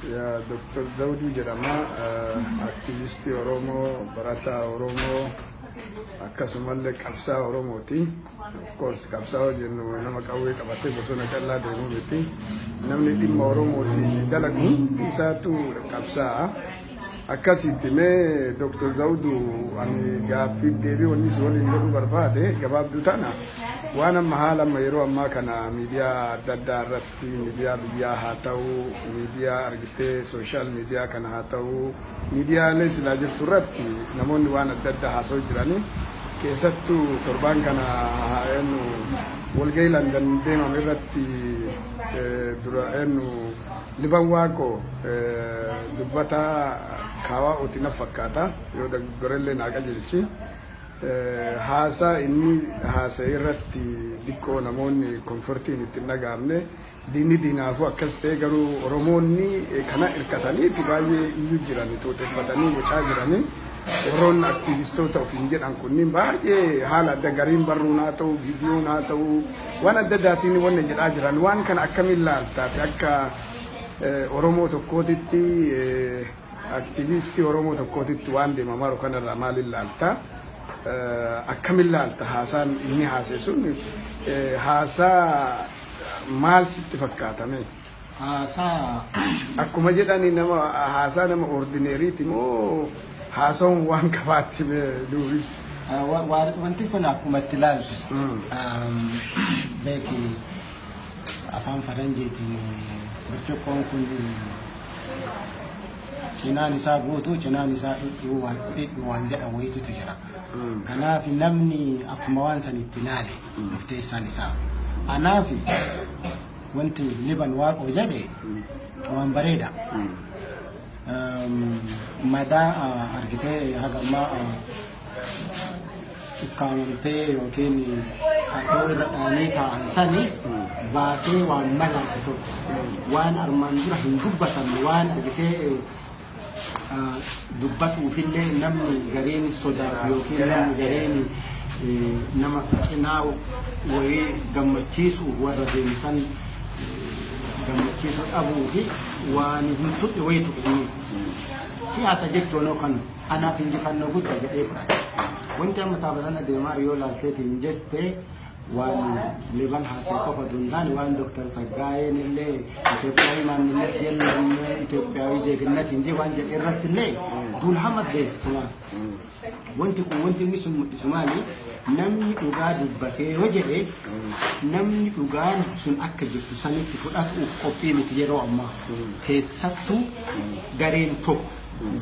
Dr. Zawuduu jedhama. Aktivistii Oromoo, barataa Oromoo, akkasumallee qabsaa Oromooti. Of course, qabsaa jennu nama qawwee qabatee bosona callaa deemu miti. Namni dhimma Oromootiif dalagu isaatu qabsaa. Akkasitti mee Dr. Zawuduu, ani gaaffii deebii wanni si waliin godhuu barbaade gabaabduu tana, waan amma haala amma yeroo ammaa kana miidiyaa adda addaa irratti, miidiyaa biyyaa haa ta'u, miidiyaa argitee social media kana haa ta'u, miidiyaalee silaa jirtu irratti namoonni waan adda addaa haasa'u jiranii, keessattuu torbaan kana eenyu walgahii Landan deemame irratti dura eenyu Liban Waaqoo dubbata kaawaa oti na fakkaata, yoo dogoggorellee naa qajeelchi. Haasaa inni haasa'e irratti xiqqoo namoonni comfortiin itti hin dhaga'amne. Diinni diinaafuu akkas ta'e, garuu Oromoonni kana hirkataniiti baay'ee iyyuu jirani, xuuxeffatanii bocaa jiranii. Warroonni aktiivistoota ofiin jedhan kunniin baay'ee haala adda gariin barruun haa ta'u, viidiyoon haa ta'u, waan adda addaatiin wanna jedhaa jiran, waan kana akkamiin laaltaate akka Oromoo tokkootitti, aktiivistii Oromoo tokkootitti, waan deemamaa jiru kanarraa maaliin laalta? Akkamiin laalta? Haasaan inni haasee sun haasaa maal sitti fakkaatame? Haasaa Akkuma jedhani nama haasaa nama ordinaryti moo haasawuun waan qabaatti mee duubis? Wanti kun akkuma itti ilaalte beeki, afaan faranjiitiin burcuqqoon kun cinaan isaa guutuu, cinaan isaa dhudhuu waan dhidhu waan jedhan wayititu jira. Kanaaf namni akkuma waan san itti ilaale murteessaan isaa. Anaaf wanti Liban Waaqoo jedhe waan bareeda. Madaa argitee haga ammaa ukkaamamtee yookiin kadhoo irra dhaanii taa'an sani baasee waan malaase tokko, waan armaan dura hin dubbatamne, waan argitee dubbatuufillee namni gareen sodaatu yookiin namni gareen nama cinaa wayii gammachiisu warra deemsan gammachiisuu dhabuu fi waan hin tuqne wayii tuqe inni. Siyaasa jechuun kan anaaf injifannoo guddaa jedhee fudhata. Wanti amma taphatan adeemaa yoo laalteetiin jette, waan Liban haasa'e qofa otoo hin taane, waan Dr. Tsaggaayeen illee ኢትዮጵያዊ ማንነት የለም ኢትዮጵያዊ ዜግነት እንጂ waan jedhe irratti illee duulhama deemtuma. Wanti kun wanti inni sun mul'isu maali? Namni dhugaa dubbatee yoo jedhe, namni dhugaan sun akka jirtu sanitti fudhatuuf qophii miti yeroo ammaa. Keessattuu gareen tokko,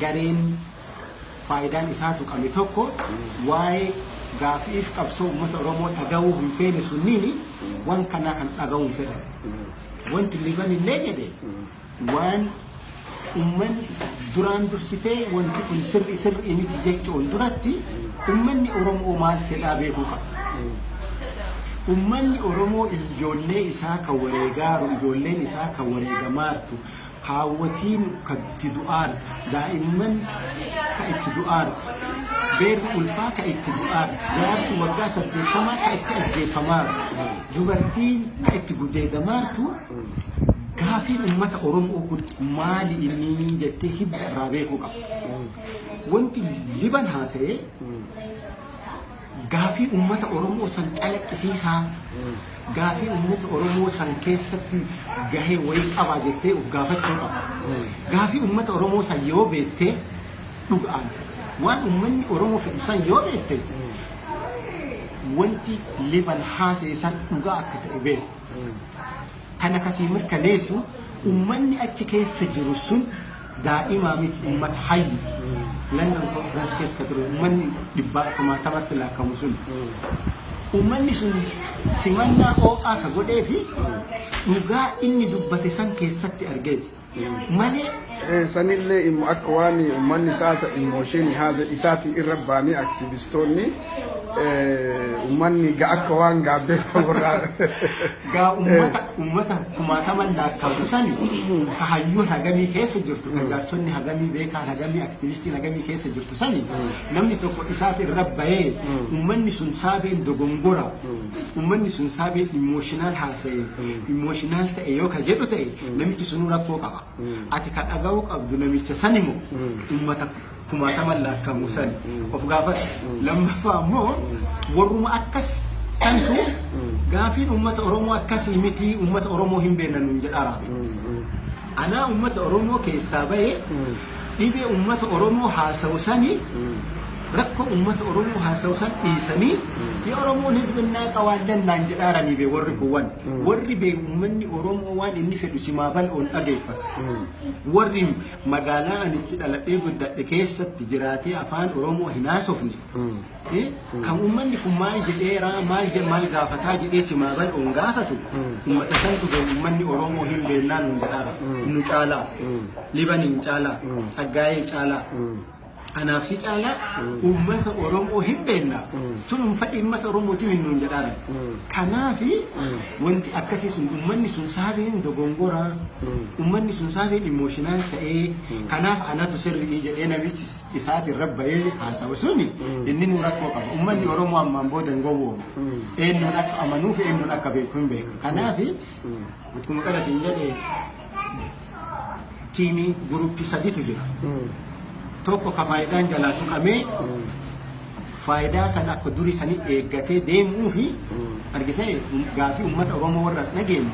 gareen faayidaan isaa tuqame tokko, waa'ee gaafiif qabsoo uummata Oromoo dhaga'uu hin feene sunniini waan kanaa kan dhaga'uu hin fedhan. Wanti Liban illee jedhe waan uummanni duraan dursitee wanti kun sirri sirri miti jechuun duratti uummanni Oromoo maal fedhaa beekuu qaba. Uummanni Oromoo ijoollee isaa kan wareegaaru, ijoolleen isaa kan wareegamaartu, haawwatiin kan itti du'aartu, daa'imman kan itti du'aartu, beerri ulfaa kan itti du'aartu, jaarsi waggaa 80 kan itti ajjeefamaartu, dubartiin kan itti gudeedamaartu, gaafiin uummata Oromoo kun maali inni jettee hidda irraa beekuu qaba. Wanti Liban haasa'ee gaafii uummata Oromoo san calaqqisiisaa, gaafii uummata Oromoo san keessatti gahee wayii qabaa jettee of gaafachuu qaba. Gaafii uummata Oromoo san yoo beektee, dhugaan waan uummanni Oromoo fedhu san yoo beekte, wanti Liban haasa'e san dhugaa akka ta'e beektu. Kana kasii mirkaneessu uummanni achi keessa jiru sun daa'imaa miti, uummata hayyu. London Conference keessa ka ture uummanni dhibbaa kumaatamatti lakkaa'amu sun. Uummanni sun simannaa oo'aa ka godhee fi dhugaa inni dubbate san keessatti argeeti. Malee Sanillee immoo akka waan uummanni isaasa emotion haasa isaatii irra ba'anii aktivistoonni uummanni akka waan gaabbee warraa Gaa ummata kumaataman lakkaa'u sani ka hayyuun hagamii keessa jirtu, ka jaarsonni hagamii beekaan hagamii, aktivistiin hagamii keessa jirtu sani, namni tokko isaati irra bahee ummanni sun saabeen dogongora, ummanni sun saabeen emotional haasa'e, emotional ta'e yoo ka jedhu ta'e, namichi sunuu rakkoo qaba. Ati kan dhaga'uu qabdu namicha sani moo uummata kumaataman lakkaa'amu sani of gaafadhu. Lammaffaa immoo warruma akkas santu gaafiin uummata Oromoo akkasii miti, uummata Oromoo hin beekna nuun jedhaa. Anaa uummata Oromoo keessaa bahee dhibee uummata Oromoo haasa'u sani, rakkoo uummata Oromoo haasa'u san dhiisanii የኦሮሞን ህዝብ እናውቀዋለን naan jedhaaranii bee. Warri kuwwan warri bee uummanni Oromoo waan inni fedhu simaa bal'oon dhageeffata. Warri magaalaa ani itti dhaladhee guddadhe keessatti jiraatee afaan Oromoo hin haasofne kan uummanni kun maal jedheeraa, maal maal gaafataa jedhee simaa bal'oon gaafatu, uummata santu bee uummanni Oromoo hin beennaa nuun jedhaara. Nu caalaa, Libaniin caalaa, Tsaggaayee caalaa, anaaf si caalaa uummata Oromoo hin beekna. Sun fedhii uummata Oromootiin hin nuun jedhaan. Kanaafi wanti akkasii sun uummanni sun saabeen dogongoraa, uummanni sun saabeen emotional ta'ee, kanaaf anatu sirrii jedhee namichi isaatiin rabba'ee haasawu suni inni nu rakkoo qaba. Uummanni Oromoo ammaan booda hin gowwoomu. Eenyuun akka amanuuf eenyuun akka beeku hin beeku. Kanaafi akkuma qara siin jedhee team group sadiitu jira. Tokko ka faayidaan jalaa tuqamee faayidaa sana akka durii sanii eeggatee deemuu fi argitee gaafii uummata Oromoo warra hin dhageenye,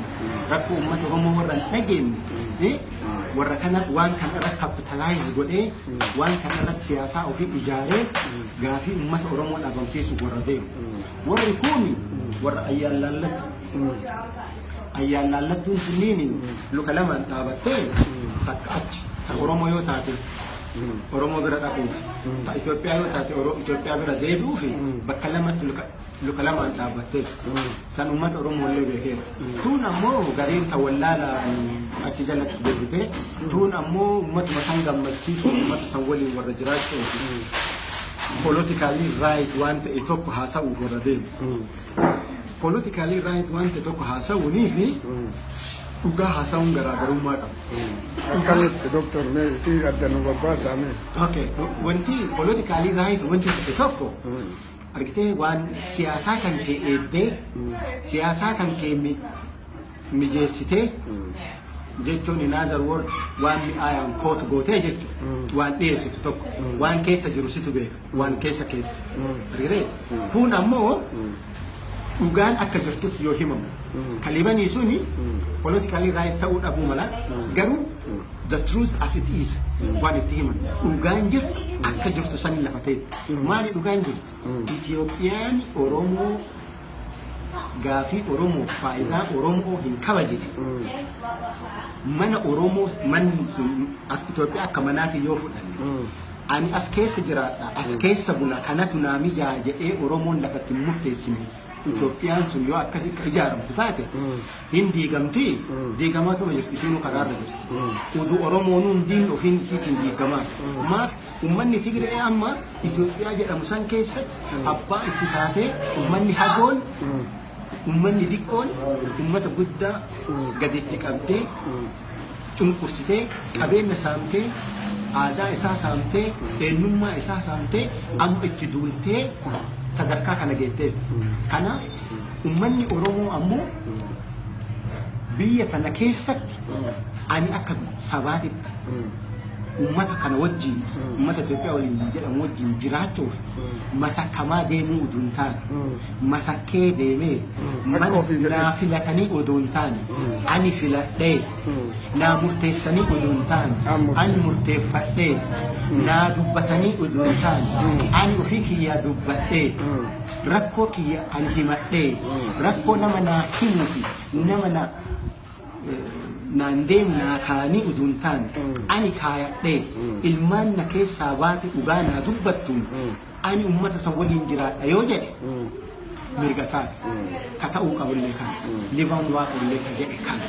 rakkoo uummata Oromoo warra hin dhageenye, warra kanatti waan kana irratti capitalize godhee, waan kana irratti siyaasaa ofii ijaaree gaafii uummata Oromoo dhabamsiisuuf warra deemu. Warri kun warra ayyaan laallattu. Ayyaan laallattuun sunniin luka lamaan dhaabattee takka achi ta Oromoo yoo taate Oromoo bira dhaquuf, ta Itoophiyaa yoo taate Itoophiyaa bira deebi'uuf bakka lamatti luka lamaan dhaabbattee san uummata Oromoo illee beekeera. Tuun ammoo gariin ta wallaalaan achi jalatti deebitee, tuun ammoo uummatuma san gammachiisuuf, uummata san waliin warra jiraachuuf politically right waan ta'e tokko haasa'uuf warra deemu. Politically right waan ta'e tokko haasa'uunii fi dhugaa haasa'uun garaagarummaa qaba. Akkamitti, Doktor, mee isii adda nu babbaasaa mee? Okay, wanti politically right wanti ta'e tokko argitee waan siyaasaa kan kee eeddee, siyaasaa kan kee mijeessitee jechuun, in other word, waan mi'aayaan kootu gootee jechuudha. Waan dhiyeessitu tokko waan keessa jiru situ beeka, waan keessa keetti. Argitee, kun ammoo dhugaan akka jirtutti yoo himamu. Kalibanii suni politically right ta'uu dhabuu mala, garuu the truth as it is waan itti himan, dhugaan jirtu akka jirtu sani lafa ta'etti. Maali dhugaan jirtu? Itiyoophiyaan Oromoo gaafii Oromoo, faayidaa Oromoo hin kabajne. Mana Oromoo, manni sun Itoophiyaa akka manaati yoo fudhanne, ani as keessa jiraadha, as keessa bula, kanatu naa mijaa jedhee Oromoon lafatti hin murteessine. Itoophiyaan sun yoo akkasi akka ijaaramtu taate hin diigamti, diigamaatuma jirti, isiinuu karaarra jirti. Udu Oromoon hundiin ofiin isiitiin diigamaa. Maaf ummanni Tigree amma Itoophiyaa jedhamu san keessatti abbaa itti taatee, ummanni hagoon, ummanni diqqoon ummata guddaa gaditti qabdee cunqursitee, qabeenya saamtee, aadaa isaa saamtee, eenyummaa isaa saamtee, amma itti duultee sadarkaa kana geetteerti. Kanaaf ummanni Oromoo ammoo biyya tana keessatti ani akka sabaatitti ummata kana wajjin, ummata Itoophiyaa waliin jedhamu wajjin jiraachuuf masakkamaa deemuu utuu hin taane, masakkee deemee mana Akka ofii fedhe. Naa filatanii odoo hin taane, ani filadhee, naa murteessanii odoo hin taane, An murteesse. Ani murteeffadhee, naa dubbatanii odoo hin taane, ani ofii kiyyaa dubbadhee, rakkoo kiyya ani himadhee, rakkoo nama naa himuu fi nama naa naan deemu naa kaanii utuu hin taane, ani kaayadhee, ilmaan na keessaa baate dhugaa naa dubbattuun ani ummata san waliin jiraadha yoo jedhe mirga isaati. Ka ta'uu qabullee kana. Libaan waaqullee ka jedhe kana.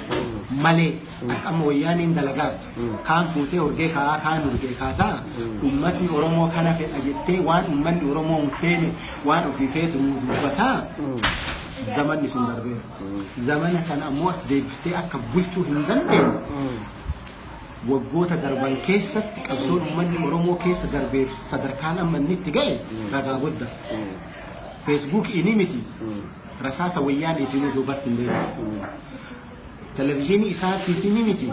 Malee akka amma wayyaaniin dalagaartu kaan fuutee horgee kaa'aa, kaan horgee kaasaa, ummatni Oromoo kana fedha jettee waan ummanni Oromoo hin feene waan ofii feetu nuu dubbataa, zamanni sun darbeera. Zamana sana ammoo as deebiftee akka bulchuu hin dandeenye waggoota darban keessatti qabsoon uummanni Oromoo keessa darbeef sadarkaan amma inni itti ga'e ragaa guddaa. Facebook inni miti, rasaasa wayyaaneetiin duubatti hin deebi'u. Televezyiinii isaatiitiin miti.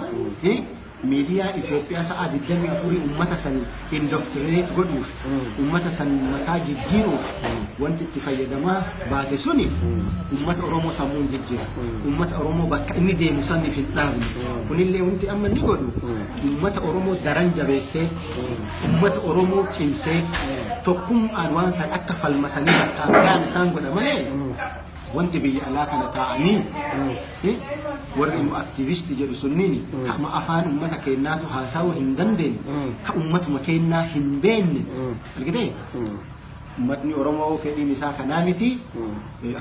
Miidiyaa Itoophiyaa sa'a 24 uummata sanii indoctrinate godhuuf, uummata san mataa jijjiiruuf wanti itti fayyadamaa baate suni uummata Oromoo sammuun jijjiira. Uummata Oromoo bakka inni deemu saniif hin dhaabne. Kunillee wanti amma inni godhu uummata Oromoo daran jabeessee, uummata Oromoo cimsee, tokkummaan waan san akka falmatanii bakka gahan isaan godha malee, wanti biyya alaa kana taa'anii warri nu aktiivistii jedhu sunniin kama afaan uummata keenyaatu haasa'uu hin dandeenye, ka uummatuma keenyaa hin beekne argitee, uummatni Oromoo fedhiin isaa kanaa miti,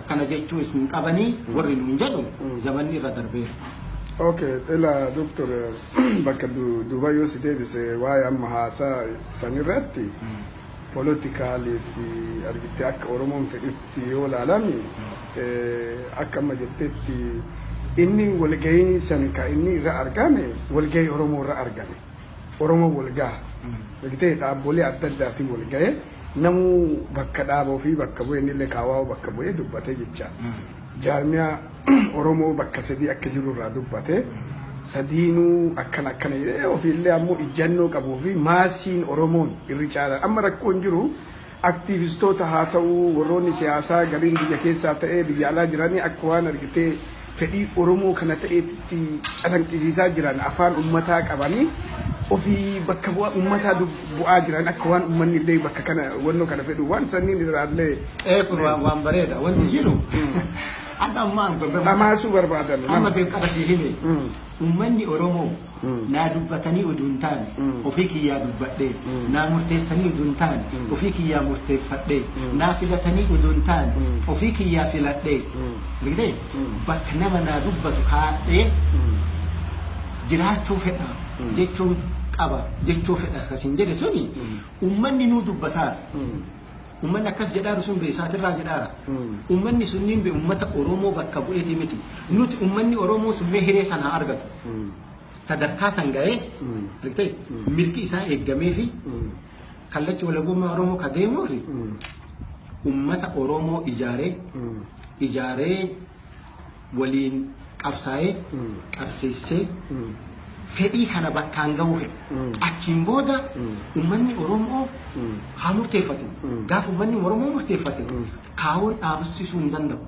akkana jechuu isin qabanii warri nuun jedhu zamanni irra darbeera. Okay, ila doktor, bakka duuba yoo si deebise, waa'ee amma haasaa sanirratti politicalii fi argitee akka Oromoon fedhutti yoo ilaalame, akka amma jettetti inni walgahii san ka inni irra argame, walgahii Oromoo irra argame. Oromoo walgaha. Argitee, dhaabbolee adda addaatiin walgahee, namuu bakka dhaaba ofii bakka bu'ee, inni illee kaawaa bakka bu'ee dubbate jecha. Jaarmiyaa Oromoo bakka sadii akka jiru irraa dubbate. Sadiinuu akkana akkana jedhee, ofiillee ammoo ijjannoo qabuu fi maasiin Oromoon irri caalaan amma rakkoon jiru, aktiivistoota haa ta'uu, warroonni siyaasaa gariin biyya keessaa ta'ee biyya alaa jiranii, akka waan argitee fedhii Oromoo kana ta'eetti calanqisiisaa jiran, afaan ummataa qabanii ofii bakka bu'aa ummataa bu'aa jiran, akka waan ummanni illee bakka kana wannoo kana fedhu waan sanniin irraallee. Ee, kun waan bareeda wanti jiru. Akka ammaa dhamaasuu barbaadan. Amma beekara si hime. Uummanni Oromoo naa dubbatanii oduu hin taane ofii kiyyaa dubbadhee, naa murteessanii oduu hin taane ofii kiyyaa murteeffadhee, naa filatanii oduu hin taane ofii kiyyaa filadhee. Argitee, bakka nama naa dubbatu kaadhee jiraachuu fedha jechuun qaba jechuu fedha akkasiin jedhe suni uummanni nuu dubbataara. Uummanni akkas jedhaaru sun beeksaatirraa jedhaara. Uummanni sunniin be uummata Oromoo bakka bu'eeti miti. Nuti uummanni Oromoo sun mee hiree sana argatu. Sadarkaa san ga'ee, argitee, mirgi isaa eeggamee fi kallachi walabummaa Oromoo ka deemuu fi uummata Oromoo ijaaree ijaaree, waliin qabsaa'ee, qabsiisee, fedhii kana bakkaan ga'uu fedha. Achiin booda uummanni Oromoo haa murteeffatu. Gaafa uummanni Oromoo murteeffate kaawwan dhaabsisuu hin danda'u.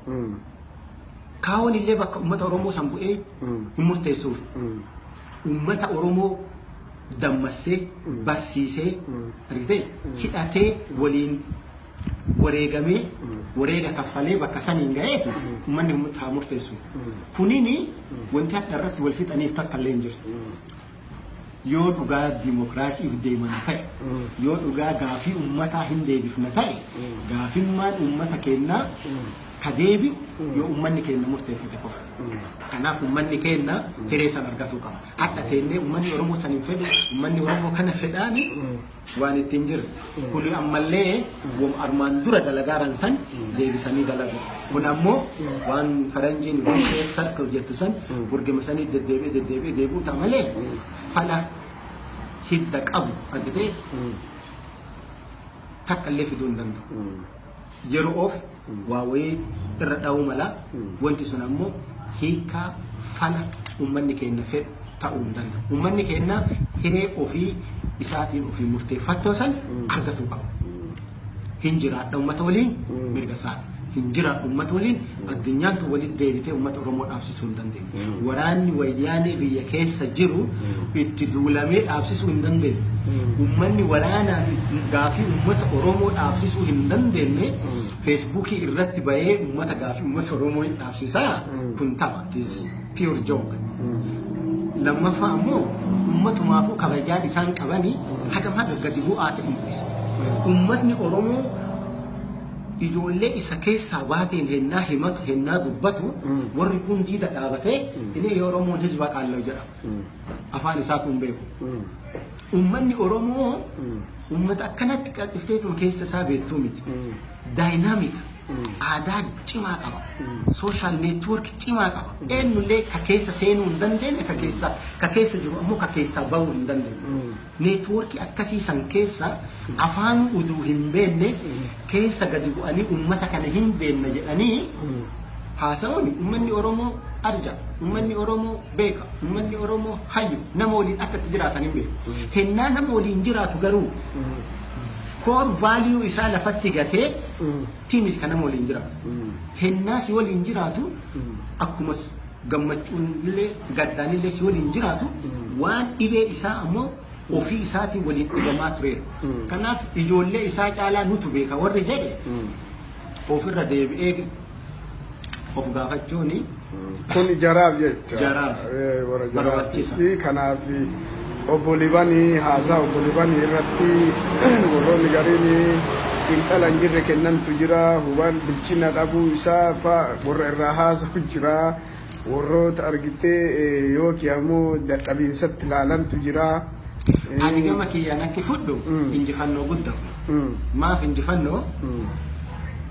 Kaawwan illee bakka uummata Oromoo san bu'ee hin murteessuuf. Uummata Oromoo dammassee, barsiisee, argitee, hidhatee, waliin wareegamee, wareega kaffalee bakka saniin ga'eetu uummanni haa murteessu. Kunini wanti hadha irratti wal fixaniif takka illee hin jirtu. Yoo dhugaa dimokiraasiif deeman ta'e, yoo dhugaa gaafii uummataa hin deebifna ta'e, gaafimmaan uummata keenyaa ka deebi'u yoo uummanni keenya murteeffate qofa. Kanaaf uummanni keenya hiree san argatuu qaba. Akka teennee uummanni Oromoo san hin fedhu, uummanni Oromoo kana fedhaani waan ittiin jiru. Kun ammallee wom armaan dura dalagaaran san deebisanii dalagu. Kun ammoo waan faranjiin vicious circle jettu san gurgima sanii deddeebi'ee deddeebi'ee deebi'uu ta'a malee fala hidda qabu argitee takka illee fiduu hin danda'u. Yeroo of waa wayii irra dha'uu mala, wanti sun ammoo hiikaa fala uummanni keenya fedhu ta'uu hin danda'u. Uummanni keenya hiree ofii isaatiin ofii murteeffattoo san argatuu qaba. Hin jiraadha uummata waliin mirga isaati. Hin jiraadha uummata waliin, addunyaan tun walitti deebitee uummata Oromoo dhaabsisuu hin dandeenye. Waraanni wayyaanee biyya keessa jiru itti duulamee dhaabsisuu hin dandeenye. Uummanni waraanaan gaafii uummata Oromoo dhaabsisuu hin dandeenye Feesbuukii irratti bahee uummata gaafii uummata Oromoo hin dhaabsisaa, kun tapha. It is pure joke. Lammaffaa ammoo uummatumaafuu kabajaan isaan qabanii hagam haga gadi bu'aa ta'e mul'isa. Uummatni Oromoo ijoollee isa keessaa baateen hennaa himatu, hennaa dubbatu, warri kun diida dhaabatee inni Oromoon hizba qaallau jedha. Afaan isaatu hin beeku. Uummanni Oromoo uummata akkanatti qal'ifteetuma keessa isaa beektuu miti. Dynamic aadaa cimaa qaba. Social network cimaa qaba. Eenyullee ka keessa seenuu hin dandeenye, ka keessa jiru ammoo ka keessaa bahuu hin dandeenye. Networkii akkasii san keessa afaan uduu hin beekne keessa gadi bu'anii uummata kana hin beekne jedhanii Haasa'uun uummanni Oromoo arja, uummanni Oromoo beeka, uummanni Oromoo hayyu, nama waliin akka itti jiraatan hin beeku. Hennaa nama waliin jiraatu garuu core value isaa lafatti gatee tiimi kan nama waliin jiraatu. Hennaa si waliin jiraatu, akkuma gammachuun illee gaddaan illee si waliin jiraatu, waan dhibee isaa ammoo ofii isaatiin waliin dhibamaa tureera. Kanaaf ijoollee isaa caalaa nutu beeka warri jedhe ofirra deebi'ee of gaafachuuni. Kun jaraaf jecha. Jaraaf. Warra Barbaachisa. jaraaf. Kanaaf obbo Libanii, haasaa obbo Libanii irratti warroonni gariin xiinxala hin jirre kennantu jira. Hubaan bilchina dhabuu isaa fa warra irraa haasa'u jira. Warroota argitee yookiin ammoo dadhabiinsatti ilaalantu jira. Ani gama kiyyaan akki fudhu injifannoo guddaa. Maaf injifannoo?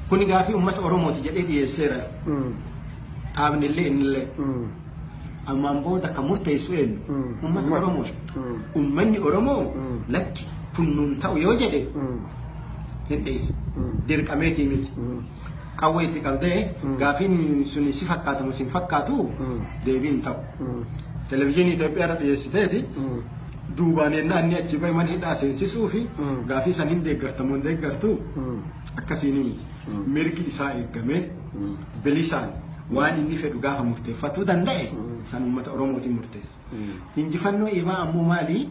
Kuni gaafii uummata Oromooti jedhee dhiyeesseera. Dhaabni illee innillee. Ammaan booda kan murteessu eenyu? Uummata Oromooti. Uummanni Oromoo lakki kun nuun ta'u yoo jedhe hin dhiyeessu. Dirqameetii miti. Qawwee itti qabdee gaafiin sun si fakkaatamu si hin fakkaatu deebii hin ta'u. Televezyiinii Itoophiyaa irra dhiyeessiteeti duubaan ennaa inni achi bahe mana hidhaa seensisuu fi gaafii san hin deeggartamu hin deeggartu akkasiin miti. Mirgi isaa eegamee bilisaan waan inni fedhu gaafa murteeffatuu danda'e san uummata Oromootiin murteessa. Injifannoo ibaa ammoo maali?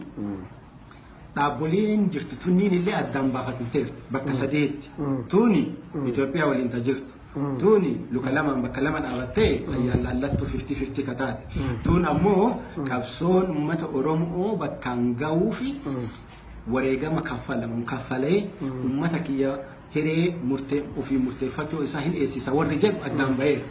Dhaabboleen jirtu tunniin illee addaan baafatamteerti bakka sadeetti. Tuni Itoophiyaa waliin ta jirtu. Tuni luka lamaan bakka lama dhaabattee ayyaan laallattuu 50-50 ka taate. Tun ammoo qabsoon uummata Oromoo bakkaan gahuu fi wareegama kaffalamu kaffalee uummata kiyya hiree murtee ofii murteeffachuu isaa hin eegsisa warri jedhu addaan baheera.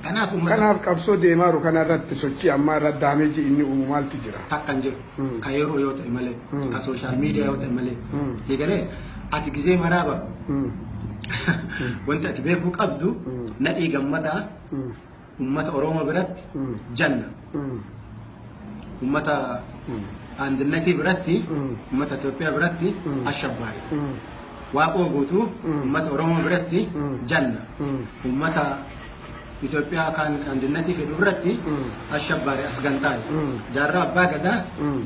Kanaaf uummata Kanaaf qabsoo deemaaru kana irratti, sochii ammaa irratti damage inni uumu maaltu jira? Takka hin jiru. Ka yeroo yoo ta'e malee, ka social media yoo ta'e malee. Eegalee ati gizee maraaba wanti ati beekuu qabdu, Nadhii Gammadaa uummata Oromoo biratti janna. Uummata Andinnati biratti, uummata Itoophiyaa biratti ashabbaari. Waaqoo Guutuu uummata Oromoo biratti janna. Uummata Itoophiyaa kan Andinnati fedhu biratti ashabbaari, asgantaayi. Jaarraa Abbaa Gadaa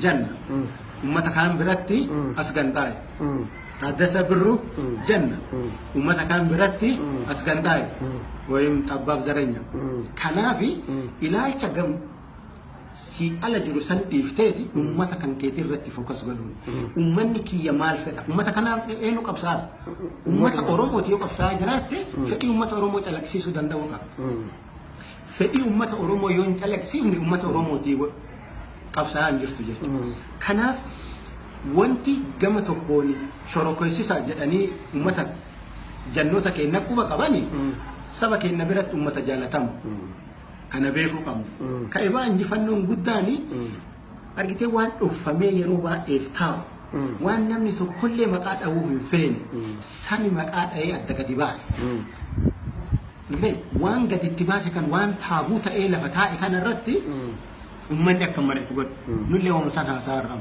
janna. Uummata kaan biratti asgantaayi. Taaddasa Birruu janna. Uummata kaan biratti asgantaayi. Wayim xabbaab zarenya. Kanaafi ilaalcha gam si ala jiru san dhiifteeti uummata kan keetii irratti focus godhuun. Uummanni kiyya maal fedha? Uummata kanaaf eenyu qabsaa'aa? Uummata Oromooti yoo qabsaa'aa jiraatte, fedhii uummata Oromoo calaqqisiisuu danda'uu qaba. Fedhii uummata Oromoo yoo hin calaqqisiifne, uummata Oromootii qabsaa'aa hin jirtu jechuudha. Kanaaf wanti gama tokkoon shororkeessisaa jedhanii uummata jannoota keenya quba qabani, saba keenya biratti uummata jaalatamu. Kana beekuu qabna. Ka ibaa injifannoon guddaani argitee waan dhokfamee yeroo baay'eef taa'u, waan namni tokkollee maqaa dhahuu hin feene sani maqaa dhahee adda gadi baase. Argitee waan gaditti baase kan waan taboo ta'ee lafa taa'e kana irratti uummanni akka mari'atu godhe. Nullee waan isaan haasaa irraa.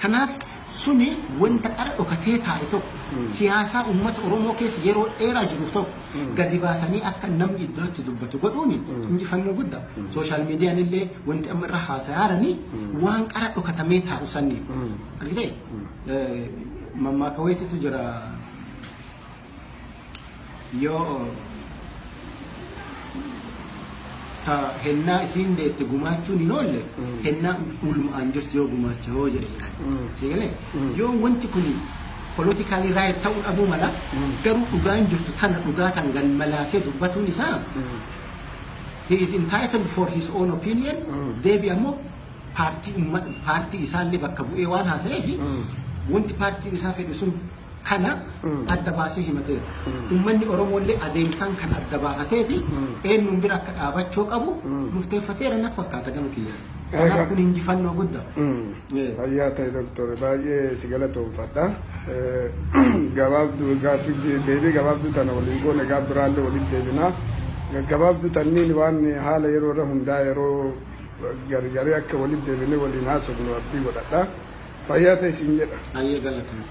Kanaaf suni wanta qara dhokatee taa'e tokko, siyaasaa uummata Oromoo keessa yeroo dheeraa jiru tokko gadi baasanii akka namni iddootti dubbatu godhuun injifannoo guddaa. Social mediaan illee wanti amma irra haasa'aaranii waan qara dhokatamee taa'u sanni. Argitee mammaaka wayiitu jira, yoo ta hennaa isiin deette gumaachuun hin oolle, hennaa ulmaan jirtu yoo gumaacha hoo jedhe. Seegalee yoo wanti kun politically right ta'uu dhabuu mala, garuu dhugaan jirtu tana, dhugaa tan galmalaasee dubbatuun isaa, he is entitled for his own opinion. Deebi ammoo paartii paartii isaallee bakka bu'ee waan haasa'eef, wanti paartiin isaa fedhu sun kana adda baasee himateera. Uummanni Oromoollee adeemsaan kan adda baafateeti eenyuun bira akka dhaabachuu qabu murteeffateera na fakkaata gama kiyyaan. Kanaaf kun injifannoo guddaa. Fayyaa ta'e doktor, baay'ee si galatoomfadha. Gabaabduu gaaffii deebii gabaabduu tana waliin goone, gaaf biraallee waliin deebinaa. Gaggabaabduu tanniin waan haala yeroo irra hundaa yeroo gargaree akka waliin deebinee waliin haasofnu abdii godhadha. Fayyaa ta'e siin jedha. Baay'ee galatoomi.